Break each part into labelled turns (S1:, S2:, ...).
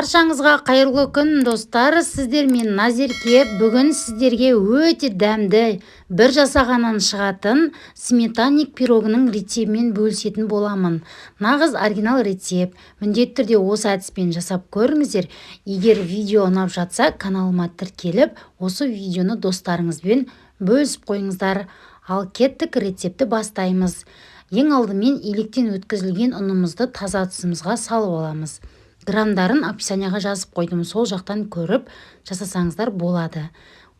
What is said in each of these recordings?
S1: Баршаңызға қайырлы күн, достар! Сіздермен Назерке. Бүгін сіздерге өте дәмді, бір жасағаннан шығатын сметанник пирогының рецебімен бөлісетін боламын. Нағыз оригинал рецепт. Міндетті түрде осы әдіспен жасап көріңіздер. Егер видео ұнап жатса, каналыма тіркеліп, осы видеоны достарыңызбен бөлісіп қойыңыздар. Ал кеттік, рецептті бастаймыз. Ең алдымен електен өткізілген ұнымызды таза ыдысымызға салып аламыз. Грамдарын описанияға жазып қойдым, сол жақтан көріп жасасаңыздар болады.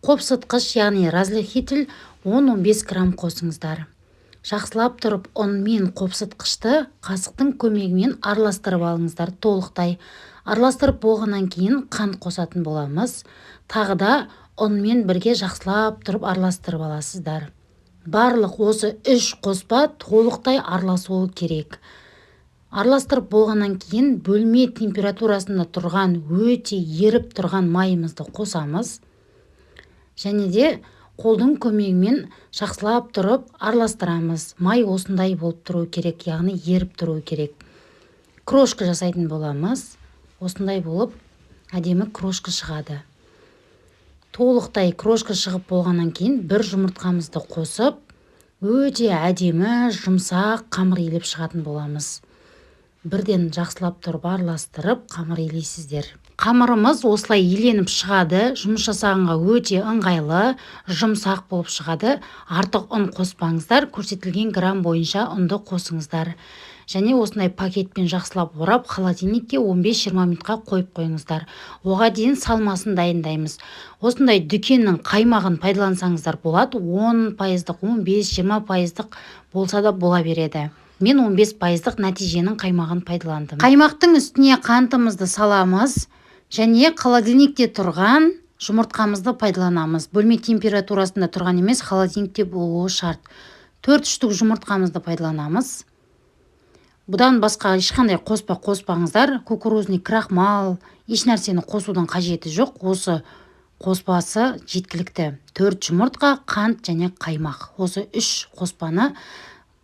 S1: Қопсытқыш, яғни разрыхлитель 10-15 грамм қосыңыздар. Жақсылап тұрып ұн мен қопсытқышты қасықтың көмегімен араластырып алыңыздар. Толықтай араластырып болғаннан кейін қант қосатын боламыз. Тағы да ұнмен бірге жақсылап тұрып араластырып аласыздар. Барлық осы үш қоспа толықтай араласуы керек. Араластырып болғаннан кейін бөлме температурасында тұрған, өте еріп тұрған майымызды қосамыз және де қолдың көмегімен жақсылап тұрып араластырамыз. Май осындай болып тұру керек, яғни еріп тұру керек. Крошка жасайтын боламыз. Осындай болып әдемі крошка шығады. Толықтай крошка шығып болғаннан кейін бір жұмыртқамызды қосып, өте әдемі жұмсақ қамыр илеп шығатын боламыз. Бірден жақсылап тұрып араластырып, қамыр илейсіздер. Қамырымыз осылай иленіп шығады. Жұмыс жасағанға өте ыңғайлы, жұмсақ болып шығады. Артық ұн қоспаңыздар, көрсетілген грамм бойынша ұнды қосыңыздар. Және осындай пакетпен жақсылап орап, холодильникке 15-20 минутқа қойып қойыңыздар. Оға дейін салмасын дайындаймыз. Осындай дүкеннің қаймағын пайдалансаңыздар болады. 10 пайыздық, 15-20 пайыздық болса да бола береді. Мен 15 пайыздық «Нәтиженің» қаймағын пайдаландым. Қаймақтың үстіне қантымызды саламыз және холодильникте тұрған жұмыртқамызды пайдаланамыз. Бөлме температурасында тұрған емес, холодильникте болуы шарт. Төрт штук жұмыртқамызды пайдаланамыз. Бұдан басқа ешқандай қоспа қоспаңыздар. Кукурузный крахмал, еш нәрсені қосудың қажеті жоқ. Осы қоспасы жеткілікті: төрт жұмыртқа, қант және қаймақ. Осы үш қоспаны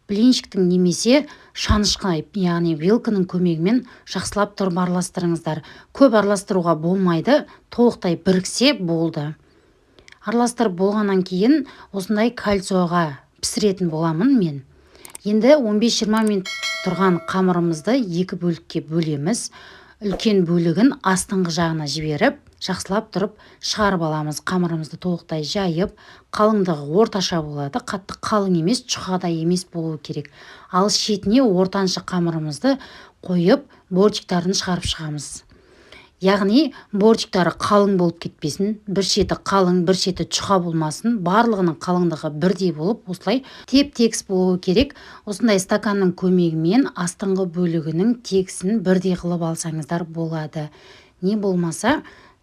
S1: блинчиктің немесе шанышқы, яғни вилканың көмегімен жақсылап тұрып араластырыңыздар. Көп араластыруға болмайды, толықтай біріксе болды. Араластырып болғаннан кейін осындай кольцоға пісіретін боламын мен. Енді 15-20 минут тұрған қамырымызды екі бөлікке бөлеміз. Үлкен бөлігін астыңғы жағына жіберіп, жақсылап тұрып шығарып аламыз. Қамырымызды толықтай жайып, қалыңдығы орташа болады, қатты қалың емес, жұқа да емес болуы керек. Ал шетіне ортаншы қамырымызды қойып, бортиктарын шығарып шығамыз. Яғни бортиктары қалың болып кетпесін, бір шеті қалың, бір шеті жұқа болмасын. Барлығының қалыңдығы бірдей болып, осылай теп тегіс болуы керек. Осындай стаканның көмегімен астыңғы бөлігінің тегісін бірдей қылып алсаңыздар болады. Не болмаса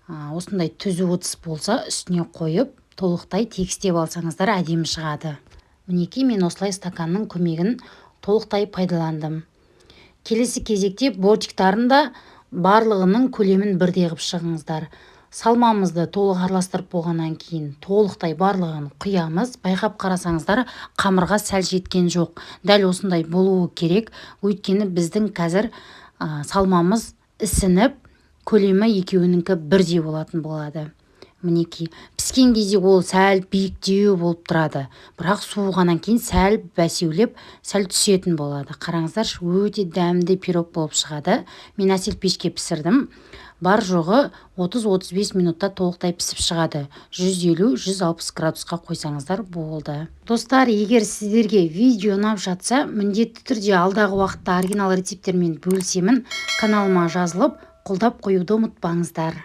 S1: осындай түзу ыдыс болса, үстіне қойып, толықтай тегістеп алсаңыздар, әдемі шығады. Мінекей, мен осылай стаканның көмегін толықтай пайдаландым. Келесі кезекте бортиктарын да барлығының көлемін бірдей қылып шығыңыздар. Салмамызды толық араластырып болғаннан кейін толықтай барлығын құямыз. Байқап қарасаңыздар, қамырға сәл жеткен жоқ. Дәл осындай болуы керек, өйткені біздің қазір салмамыз ісініп, көлемі екеуінікі бірдей болатын болады. Мінекей, піскен кезде ол сәл биіктеу болып тұрады, бірақ суығаннан кейін сәл бәсеулеп, сәл түсетін болады. Қараңыздаршы, өте дәмді пирог болып шығады. Мен әсел пешке пісірдім. Бар жоғы 30-35 минутта толықтай пісіп шығады. 150-160 градусқа қойсаңыздар болды. Достар, егер сіздерге видео ұнап жатса, міндетті түрде алдағы уақытта оригинал рецепттермен бөлісемін. Каналыма жазылып, қолдап қоюды ұмытпаңыздар.